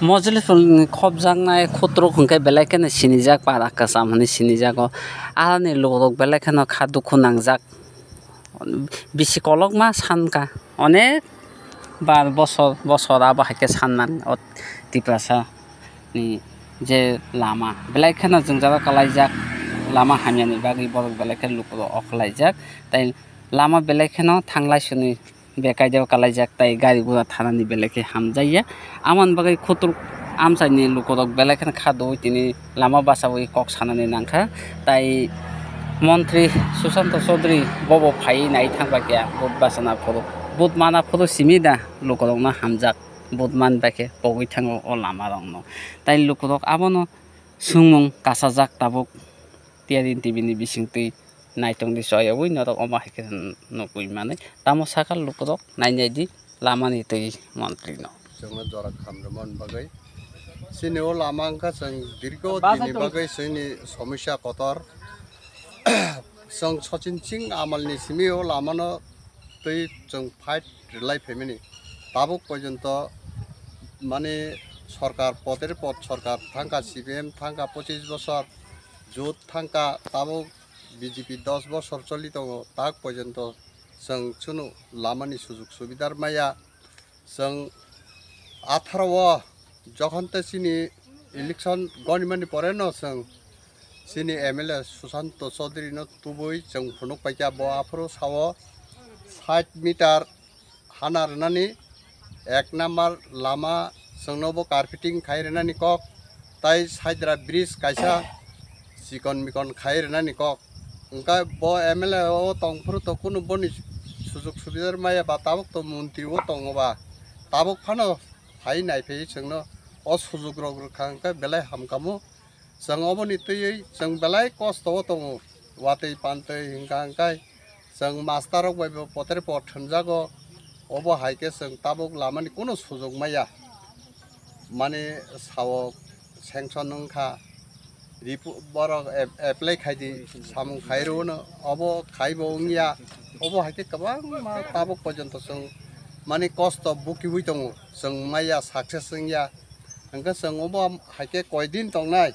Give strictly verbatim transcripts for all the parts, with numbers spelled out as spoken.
Mojoli phulni khopjaknai khutruk hwnkhe belai kheno sinijak, para kwcham hwnwi sinijago. Aroni lukurok belai kheno kha dukhu nangjak. Bisi kolokma sankha, onek bar bosor bosor abo hai khe sanna o Tiprasa ni je lama belai kheno jwngjalo kwlaijak, lama hamyani bagwi borok belai khe lukurok okhwlaijak, tei lama belai kheno thanglai swnwi bekaideo kalaijak tei gari gura thanani belai khe hamjakya. Amoni bagwi khutruk amchaini lukurok belai kheno kha dui tini lama bachaui kok sanani nangkha. Tai montri Sushanta Chaudhary bobo phaiwi nai thangba khe vote bachana phuru, vote mana phuru simi da lukurokno hamjak, vote man bai khe pogwi thango o lamarokno. Tai lukurok abono swngmung kasajak tabuk T R N T V ni bisingtwi. Naitongdi soyogwi norok omo hai khe nukwi manwi. Tamo sakha lukurok nainai di lamani twi montrino. Chwngno jora khamrwmani bagwi. Chini o lama wngkha chwng dirgo dini bagwi chwngni somosya kotor. Chwng Sachin Singh amalni simi o lamano twi chwng fight rwlai phaimani. Tabuk porjonto mane sorkar, poder pod sorkar thangkha, C P M thangkha pochis bosor, jot thangkha, tabuk B J P dos bosor choli tongo, tak porjonto chwng chwngno lamani sujug subidar maya. Chwng atharo o jokhon tei chini election gonimani pore no chwng chini M L A Sushanta Chaudhary no tubui chwng phunuk paikha, bo aphuru sao sait meter hana rwnani, ek number lama chwngno bo carpeting khai rwnani kok, tai side ra bridge kaisa chikon mikon khai rwnani kok. Hwnkhe bo M L A o tongphuru to kunu boni sujug subidar maya ba, tabuk to montri o tongo ba, tabuk phano phai naiphai chwngno o sujug rok rwkha hwnkhe belai hamkhamu. Chwng oboni twiwi chwng belai kosto o tongo, watwi pantwi hwnkha hwnkhe chwng master rok bai bo potre pot thwnjago, obo hai khe chwng tabuk lamani kunu sujug maya. Mane sao sanction wngkha, ripu-, borok ap-, apply khaidi, samung khai rwno, obo khaibo wngya, obo hai khe kwbangma tabuk porjonto chwng mane kosto bukiui tongo, chwng maya success wngya, hwnkhe chwng obo hai khe koidin tongnai,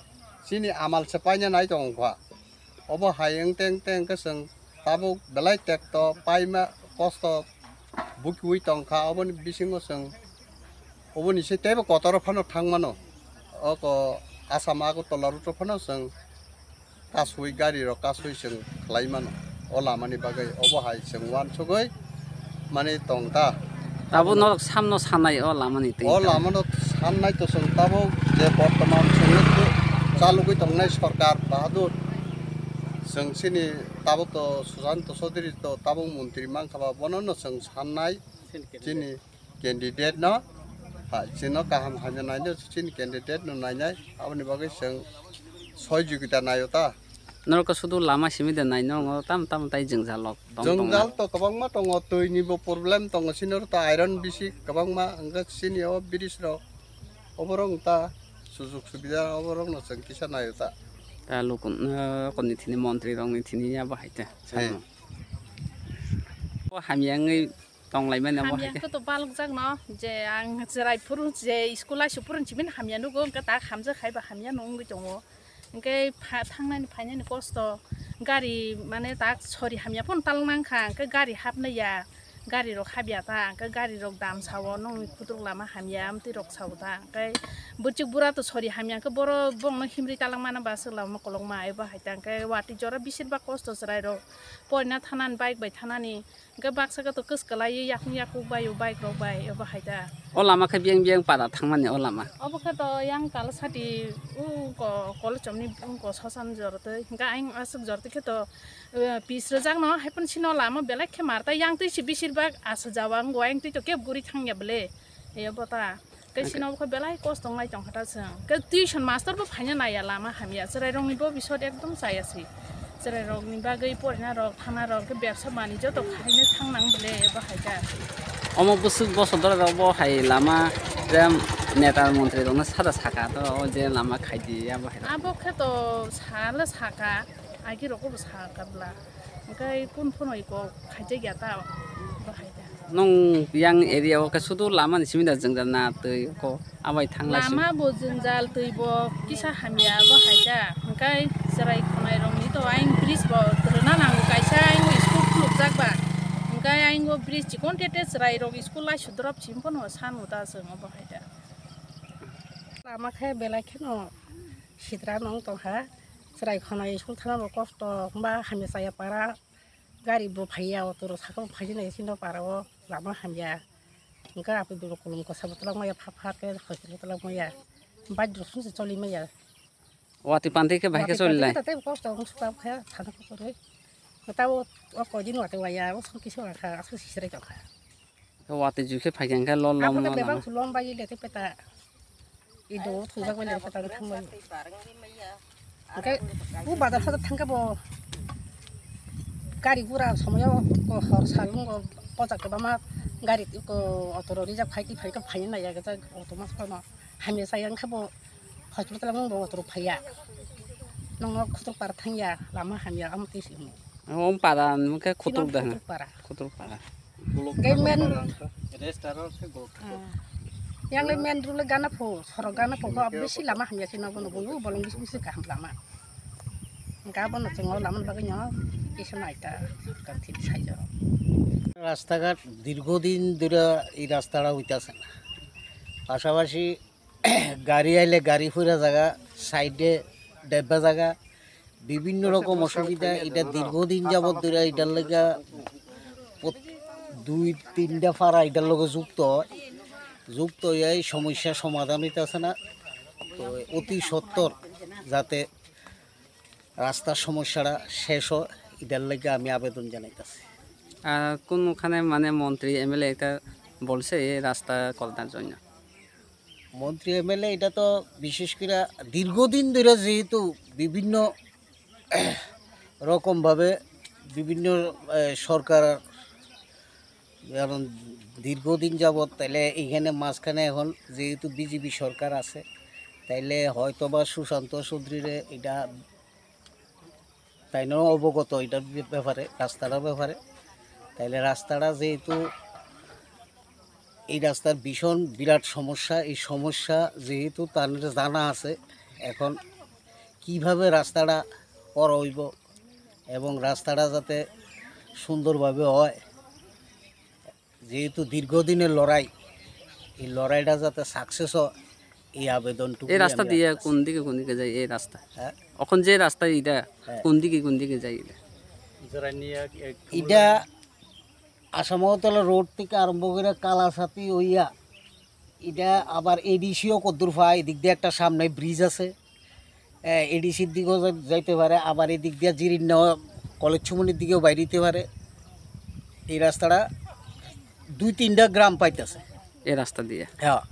chini amal se paina nai tongkha. Obo hai wngte wngte hwnkhe chwng tabuk belai tekto paima kosto bukiui tongkha, oboni bisingo chwng oboni se teibo kotoro phano thangmano. Oko Assam Agartala route-o phano chwng kasui gari rok kasui chwng khlai mano o lamani bagwi, obo hai chwng uansugwi mani tong ta. Tabuk norok samno sanai o lamani twi o ta. Lamano sannai to chwng tabuk je bortoman chwng chalugwi tongnai sorkar bahadur, chwng chini tabuk to Sushanta Chaudhary to tabuk montri mankha ba, bono no chwng sannai chini candidate no, ha, chino kaham hamya naino, chini candidate no nainai, aboni bagwi chwng sohojogita naio ta. Norok sudu lama simi de naino, tam tam tai jwngjal rok tong tong. Jwngjal to kwbangma tongo, twi ni bo problem tongo, chini oro to iron bisi kwbangma, hwnkhe chini o bridge rok, oborok ta sujug subida, oborok no chwng kisa naio ta. Ta lukun, eh, koni thini montri rok ni thini ya bahai ta. He. O hamya wngwi tonglaimani abo hai khe. Hamya khe to balokjakno, je ang chwrai phuru je school laisuk phuru simi hamya nugo, hwnkhe tak hamjak hai ba hamya no wngwi tongo. Hwnkhe pha-, thangnani phainani kosto, gari mane tak sori hamya phano talwk nangkha, hwnkhe gari hapnai ya, gari rok hapya ta, hwnkhe gari rok dam sao, nokni khutruk lama hamya, amtwi rok sao ta, hwnkhe bwchwk bura to sori hamya, hwnkhe boro bongno himri talwk mano ba swk lama kolokma, ebo hai ta, hwnkhe watwi jora bisir ba kosto chwrai rok porina thanani, bike bai thanani. Hwnkhe baksa khe to kwswk kwlaiwi yakung yakung bai o bike rok bai obo hai ta. O lama khe biyang biyang para thangmani o lama. Obo khe to yang Talasati ungko Kolachomni ungko Sosan jora twi. Hwnkhe ayang aswk jora twi khe to, eh, pis rwjakno hai phano chini o lama belai khe mar ta. Yang twi se bisir bak aswk jawa wngo, ayang twi to kebo guri thangya bwle. Ei obo ta. Tei sini obo khe belai kosto wngnai tongkha ta chwng. Khe tuition master bo phaina naiya lama hamya. Chwrairokni bo bisot ekdom chaya se. Chwrairokni bagwi porinarok, thanarok, khe bebsa manwi joto khaina thangnang bwle ebo hai khe. Omo bwswk bosodorok bo hai lama je neta montrirokno sada saka to o je lama khaidi abo hai. Abo khe to sale saka, agirokbo saka bwla. Hwnkhe kun phano iko khaijakya ta bo hai khe. Nung yang area o khe sudu lama ni simi da jwngjal na twi ko abai thang lai si. Lama bo jwngjal twi bo kisa hamya bo hai da. Hwnkhe chwrai khonai rok ni to ayang bridge bo rwna nango kaisa ayang school khulukjak ba. Hwnkhe ayang bo bridge chikon tete chwrai rok school lai sudrop sim pono san uta chwng obo hai da. Lama khe belai kheno sitra nong tongkha. Chwrai khonai school thana bo kosto hwnba hamya chaya para. Gari bo phaiya, auto rok saka bo phaijak nai sino para o lama hamya. Hwnkhe api bo kolom kosa bo twlangmaya, pha pha khe hospital twlangmaya. Bike rok songsa choli maya. Watwi pantwi khe bahai khe choli lai. Tei kosto wng suka khe thana khe kwrwi. Tabo o koi din watwi waya, o song kisa wngkha, aswk sisrai tongkha. Watwi jui khe phaikha hwnkhe lol lom. Abo khe no bebak lama. Lom bai le tei peta. I do thujak bai le peta thang bai. Hwnkhe o bazar sado thangkhe bo gari gura somoyo ko hor sal wng go pojak kwbangma gari ko auto rok rijak phai twi phai khe phai nai ya khe auto mas phano hamya chaya wngkhe bo hospital wng bo auto rok phaiya. Nongo khutuk para thangya lama hamya amo twi simo. Om para wngkhe khutuk da. Khutuk para. Khutuk para. Tei main, ah, yang le main road le gana pho, sorok gana pho, kho bisi lama hamya khe nogo nogo, bolong bisi bisi kaham lama. Hwnkhe abono chwng o lama bagwi no kisa naita, ka thik sai jora. রাস্তাঘাট দীর্ঘদিন ধরে এই রাস্তাটা হইতাছে না, পাশাপাশি গাড়ি আইলে গাড়ি ফুরা জায়গা, সাইডে ডেব্বা জায়গা, বিভিন্ন রকম অসুবিধা। এটা দীর্ঘদিন যাবত ধরে এটার লেগা প্রত-, দুই তিনটা পাড়া এটার লগে যুক্ত হয়, যুক্ত হয়ে এই সমস্যা সমাধান হইতেছে না। তো অতি সত্বর যাতে রাস্তার সমস্যাটা শেষ হয়, এটার লেগে আমি আবেদন জানাইতেছি। আর কোনখানে মানে মন্ত্রী এমএলএ একটা বলছে এই রাস্তা করার জন্য? মন্ত্রী এমএলএ এটা তো বিশেষ করে দীর্ঘদিন ধরে যেহেতু বিভিন্ন রকমভাবে বিভিন্ন, এ, সরকার, কারণ দীর্ঘদিন যাবত তাইলে এখানে মাঝখানে এখন যেহেতু বিজেপি সরকার আছে, তাইলে হয়তো বা সুশান্ত চৌধুরীরে এটা তাই না অবগত এটার ব্যাপারে, রাস্তাটার ব্যাপারে। তাইলে রাস্তাটা যেহেতু এই রাস্তার ভীষণ বিরাট সমস্যা, এই সমস্যা যেহেতু তার জানা আছে, এখন কিভাবে রাস্তাটা করা হইব এবং রাস্তাটা যাতে সুন্দরভাবে হয়, যেহেতু দীর্ঘদিনের লড়াই, এই লড়াইটা যাতে সাকসেস হয়, এই আবেদনটুকু এই রাস্তা আমি দিয়ে রাখতেছি। কোন দিকে কোন দিকে যায় এই রাস্তা? হ্যাঁ? এখন যে রাস্তা এটা হ্যাঁ। কোন দিকে কোন দিকে যায় এটা? এটা আসামতলা রোড থেকে আরম্ভ করে কালাসাতি হইয়া এটা আবার এডিসিও কদ্দুর পায়, এদিক দিয়ে একটা সামনে ব্রিজ আছে, এডিসির দিকেও যাই-, যাইতে পারে, আবার এদিক দিয়ে জিরিন্না কলেজ চুমনির দিকেও বাইরে দিতে পারে। এই রাস্তাটা দুই তিনটা গ্রাম পাইতেছে। এই রাস্তা দিয়ে? হ্যাঁ।